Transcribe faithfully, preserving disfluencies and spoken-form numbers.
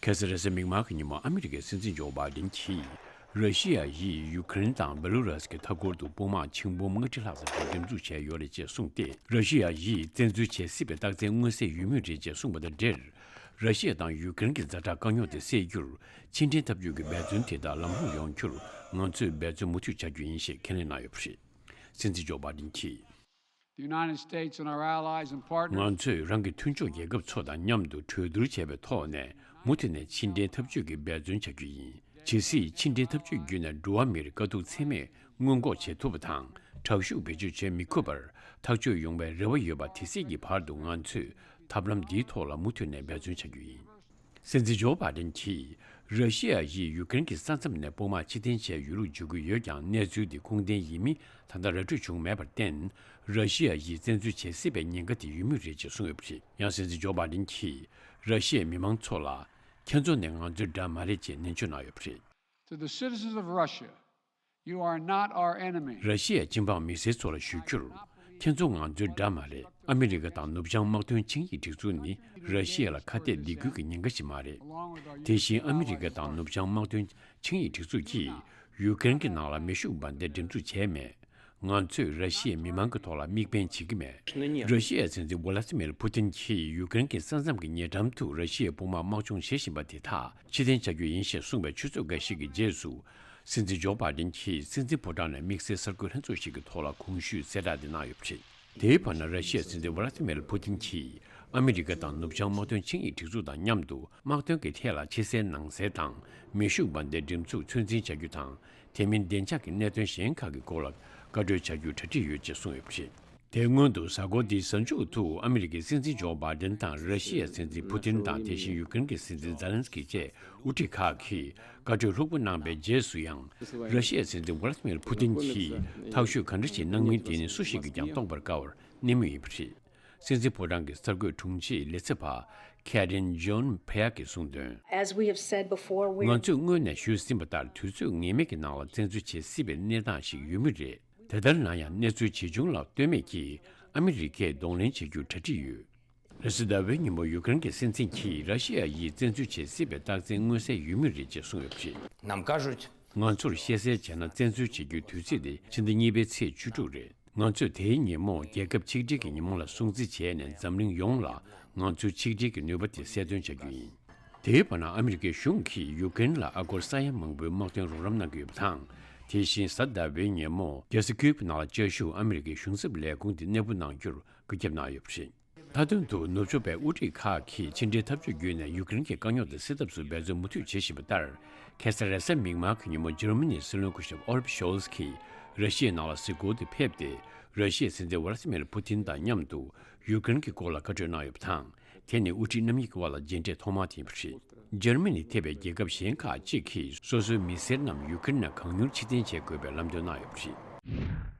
ཁ་སང་རེས་གཟའ་མིག་དམར་གྱི་ཉིན་མོ་ཨ་མི་རི་ཀའི་སྲིད་འཛིན་ཇོ་བྷའི་ཌེན་གྱིས། ར་ཤི་ཡ་ཡིས་ཡུ་ཀེ་རེན་དང་བེ་ལུ་རཱས་ཀྱི་མཐའ་འཁོར་དུ་དཔུང་དམག་ཆེན་པོ་ལྔ་ཁྲི་ལྷག་ཙམ་ཞིག་འགྲེམས་འཛུགས་བྱས་ཡོད་རེད་ཅེས་གསུངས་ཏེ། ར་ཤི་ཡ་ཡིས་བཙན་འཛུལ་བྱེད་སྲིད་པའི་རྟགས་མཚན་མངོན་གསལ་ཡོད་མུས་རེད་ཅེས་གསུངས་པ་དང་འབྲེལ། ར་ཤི་ཡ་དང་ཡུ་ཀེ་རེན་གྱི་ཛ་དྲག་དཀའ་རྙོག་དེ་སེལ་རྒྱུར། ཕྱི་འབྲེལ་འཐབ་ཇུས་ཀྱི་འབད་བརྩོན་དེ་དག་ལམ་ལྷོང་ཡོང་རྒྱུར། ང་ཚོས་འབད་བརྩོན་མུ་མཐུད་བྱ་རྒྱུ་ཡིན་ཞེས་ཁས་ལེན་གནང་ཡོད་པ་རེད། སྲིད་འཛིན་ཇོ་བྷའི་ཌེན་གྱིས། The United States and our allies and partners ང་ཚོས་རང་གི་མཐུན་ཕྱོགས་རྒྱལ་ཁབ་ཚོ་དང་མཉམ་དུ་གྲོས་བསྡུར་བྱས་པའི་ཐོག་ནས་མུ་མཐུད་ནས་ཕྱི་འབྲེལ་འཐབ་ཇུས་ཀྱི་འབད་བརྩོན་བྱ་རྒྱུ་ཡིན། ཇི་སྲིད་ཕྱི་འབྲེལ་འཐབ་ཇུས་བརྒྱུད་ནས་འགྲོ་བ་མིར་དཀའ་སྡུག་ཚད་མེད་སྔོན་འགོག་བྱེད་ཐུབ་པ་དང་། དྲག་ཤུགས་བེད་སྤྱོད་བྱེད་མི་ཐུབ་པར་ཐག་གཅོད་ཡོང་བའི་རེ་བ་ཡོད་པ་དེ་སྲིད་ཀྱི་བར་དུ་ང་ཚོས་ཐབས་ལམ་འདིའི་ཐོག་ལ་མུ་མཐུད་ནས་འབད་བརྩོན་བྱ་རྒྱུ་ཡིན། སྲིད་འཛིན་ཇོ་བྷའི་ཌེན་གྱིས། ར་ཤི་ཡ་ཡིས་ཡུ་ཀེ་རེན་གྱི་ས་མཚམས་ནས་དཔུང་དམག་ཕྱིར་འཐེན་བྱས་ཡོད་ལུགས་བརྗོད་ཀྱི་ཡོད་ཀྱང་། གནས་ཚུལ་དེ་ཁུངས་ལྡན་ཡིན་མིན་ད་ལྟ་ར་སྤྲོད་བྱུང་མེད་པར་བརྟེན། ར་ཤི་ཡ་ཡིས་བཙན་འཛུལ་བྱེད་སྲིད་པའི་ཉེན་ཁ་དེ་ཡོད་མུས་རེད་ཅེས་གསུངས་ཡོད་པ་རེད། ཡང་སྲིད་འཛིན་ཇོ་བྷའི་ཌེན་གྱིས། ར་ཤི་ཡའི་མི་མང་ཚོ་ལ། ཁྱེད་ཚོ་ནི་ང་ཚོའི་དགྲ་མ་རེད་ཅེས་ནན་བརྗོད་གནང་ཡོད་པ་རེད། To the citizens of Russia, you are not our enemy. ར་ཤི་ཡའི་སྤྱི་འབངས་མི་སེར་ཚོ་ལ་ཞུ་རྒྱུར། ཁྱེད་ཚོ་ང་ཚོའི་དགྲ་མ་རེད། ཨ་མི་རི་ཀ་དང་ནུབ་བྱང་དམག་དོན་ཆིངས་ཡིག་སྒྲིག་འཛུགས་ནི་ར་ཤི་ཡ་ལ་ཁ་གཏད་འདེད་ཁུལ་གྱི་ཉེན་ཁ་ཞིག་མ་རེད། དེ་བཞིན་ཨ་མི་རི་ཀ་དང་ནུབ་བྱང་དམག་དོན་ཆིངས་ཡིག་སྒྲིག་འཛུགས་ཀྱིས་ཡུ་ཀེ་རེན་གྱི་ནང་ལ་མེ་ཤུགས་འབར་མདེལ་འགྲེམས་འཛུགས་བྱས་མེད། ང་ཚོས་ར་ཤི་ཡའི་མི་མང་གི་ཐོག་ལ་དམིགས་འབེན་བྱེད་ཀྱི་མེད། ར་ཤི་ཡའི་སྲིད་འཛིན་ཝ་ལ་ཏི་མིར་ཕུ་ཏིན་གྱིས་ཡུ་ཀེ་རེན་གྱི་ས་མཚམས་ཀྱི་ཉེ་འགྲམ་དུ་ར་ཤི་ཡའི་དཔུང་དམག་དམག་སྦྱོང་བྱེད་བཞིན་པ་དེ་དག་ཕྱིར་འཐེན་བྱ་རྒྱུ་ཡིན་ཞེས་གསུངས་པའི་ཆུ་ཚོད་འགའ་ཞིག་གི་རྗེས་སུ། སྲིད་འཛིན་ཇོ་བྷའི་ཌེན་གྱིས་སྲིད་འཛིན་ཕོ་བྲང་ནས་དམིགས་བསལ་གསར་འགོད་ལྷན་ཚོགས་ཤིག་གི་ཐོག་ལ་གོང་ཞུས་གསལ་བསྒྲགས་འདི་གནང་ཡོད་པ་རེད། དེའི་བར་ན་ར་ཤི་ཡའི་སྲིད་འཛིན་ཝ་ལ་ཏི་མིར་ཕུ་ཏིན་གྱིས་ཨ་མི་རི་ཀ་དང་ནུབ་བྱང་དམག་དོན་ཆིངས་ཡིག་སྒྲིག་འཛུགས་དང་མཉམ་དུ་དམག་དོན་གྱི་ཐད་ལ་ཕྱི་གསལ་ནང་གསལ་དང་མེ་ཤུགས་འབར་མདེལ་འགྲེམས་འཛུགས་ཚོད་འཛིན་བྱ་རྒྱུ་དང་། དེ་མིན་བདེ་འཇགས་ཀྱི་གནད་དོན་གཞན་ཁག་གི་སྐོར་ལ་བཀའ་འཁྲོལ་བྱ་རྒྱུའི་གྲ་སྒྲིག་ཡོད་ཅེས་གསུངས་ཡོད་པ་རེད། དེ་སྔོན་དུ་གཟའ་འཁོར་འདིའི་གཟའ་མཇུག་ཏུ་ཨ་མི་རི་ཀའི་སྲིད་འཛིན་ཇོ་བྷའི་ཌེན་དང་ར་ཤི་ཡའི་སྲིད་འཛིན་ཕུ་ཏིན་དང་། དེ་བཞིན་ཡུ་ཀེ་རེན་གྱི་སྲིད་འཛིན་ཛེ་ལན་སི་ཀི་བཅས་དབུ་ཁྲིད་ཁག་གིས་བཀའ་འཁྲོལ་ལྷུག་པོ་གནང་པའི་རྗེས་སུ་ཡང་། ར་ཤི་ཡའི་སྲིད་འཛིན་ཝ་ལ་ཏི་མིར་ཕུ་ཏིན་གྱིས་ཐག་གཅོད་ག་འདྲ་ཞིག་གནང་མིན་དེ་ནི་སུ་ཞིག་གིས་ཀྱང་རྟོགས་པར་དཀའ་བར་གནས་མུས་ཡིན་པ་རེད། སྲིད་འཛིན་ཕོ་བྲང་གི་གསར་འགོད་དྲུང་ཆེ་ལས་ཚབ་པ་ཁེ་རིན་ཇོན་ཕེ་ཡ་གིས་གསུངས་དོན། As we have said before, we ང་ཚོས་སྔོན་ནས་ཞུས་ཟིན་པ་ལྟར་དུས་ཚོད་ངེས་མེད་ཀྱི་ནང་ལ་བཙན་འཛུལ་བྱེད་སྲིད་པའི་གནས་སྟངས་ཤིག་ཡོད་མུས་རེད། དེ་ལྟར་ན་ཡང་གནས་ཚུལ་ཇི་བྱུང་ལ་ལྟོས་མེད་ཀྱིས་ཨ་མི་རི་ཀས་གདོང་ལེན་བྱེད་རྒྱུར་གྲ་སྒྲིག་ཡོད། རེས་གཟའ་ཟླ་བའི་ཉིན་མོ་ཡུ་ཀེ་རེན་གྱི་སྲིད་འཛིན་གྱིས་ར་ཤི་ཡ་ཡིས་བཙན་འཛུལ་བྱེད་སྲིད་པའི་རྟགས་མཚན་མངོན་གསལ་ཡོད་མུས་རེད་ཅེས་གསུངས་ཡོད་པ་རེད། Нам кажуть, ང་ཚོར་བཤད་གསལ་བྱས་ན། བཙན་འཛུལ་བྱེད་རྒྱུའི་དུས་ཚིགས་དེ་ཕྱི་ཟླ་གཉིས་པའི་ཚེས་བཅུ་དྲུག་རེད། ང་ཚོས་དེའི་ཉིན་མོ་རྒྱལ་ཁབ་ཆིག་སྒྲིལ་གྱི་ཉིན་མོ་ལ་སྲུང་བརྩི་བྱས་ནས། འཛམ་གླིང་ཡོངས་ལ་ང་ཚོའི་ཆིག་སྒྲིལ་གྱི་ནུས་པ་དེ་གསལ་སྟོན་བྱ་རྒྱུ་ཡིན། དེའི་བར་ན་ཨ་མི་རི་ཀའི་གཞུང་གིས་ཡུ་ཀེ་རེན་ལ་ཨ་སྒོར་ས་ཡ་མང་པོའི་དམག་དོན་རོགས་རམ་གནང་གི་ཡོད་པ་དང་། དེ་བཞིན་གཟའ་ཟླ་བའི་ཉིན་མོ་རྒྱལ་ས་ཀིབ་ནང་ལ་བཅའ་བཞུགས་ཨ་མི་རི་ཀའི་གཞུང་ཚབ་ལས་ཁུངས་དེ་གནས་སྤོ་གནང་རྒྱུར་བཀོད་ཁྱབ་གནང་ཡོད་པ་རེད། མཐའ་དོན་དུ་ནུབ་ཕྱོགས་པའི་དབུ་ཁྲིད་ཁག་གིས་ཕྱི་འབྲེལ་འཐབ་ཇུས་བརྒྱུད་ནས་ཡུ་ཀེ་རེན་གྱི་དཀའ་རྙོག་དེ་སེལ་ཐབས་སུ་འབད་བརྩོན་མུ་མཐུད་བྱེད་བཞིན་པ་ལྟར། ཁ་སང་རེས་གཟའ་མིག་དམར་གྱི་ཉིན་མོ་འཇར་མ་ནིའི་སྲིད་བློན་སྐུ་ཞབས་ཨོ་ལབ་ཤོལ་ཚ་གིས་ར་ཤི་ཡའི་ནང་ལ་གཟིགས་སྐོར་དུ་ཕེབས་ཏེ། ར་ཤི་ཡའི་སྲིད་འཛིན་ཝ་ལ་ཏི་མིར་ཕུ་ཏིན་དང་མཉམ་དུ་ཡུ་ཀེ་རེན་གྱི་སྐོར་ལ་བཀའ་འཁྲོལ་གནང་ཡོད་པ་དང་། དེ་ནི་དབུ་ཁྲིད་རྣམ་གཉིས་ཀྱི་དབར་ལ་མཇལ་འཕྲད་ཐོག་མ་དེ་ཡིན་པ་རེད། འཇར་མ་ནི་ཐེ་བའི་རྒྱལ་ཁབ་གཞན་ཁག་ཅིག་གིས་སོ་སོའི་མི་སེར་རྣམས་ཡུ་ཀེ་རེན་ནས་གང་མྱུར་ཕྱིར་འཐེན་བྱེད་དགོས་པའི་ལམ་སྟོན་གནང་ཡོད་པ་རེད།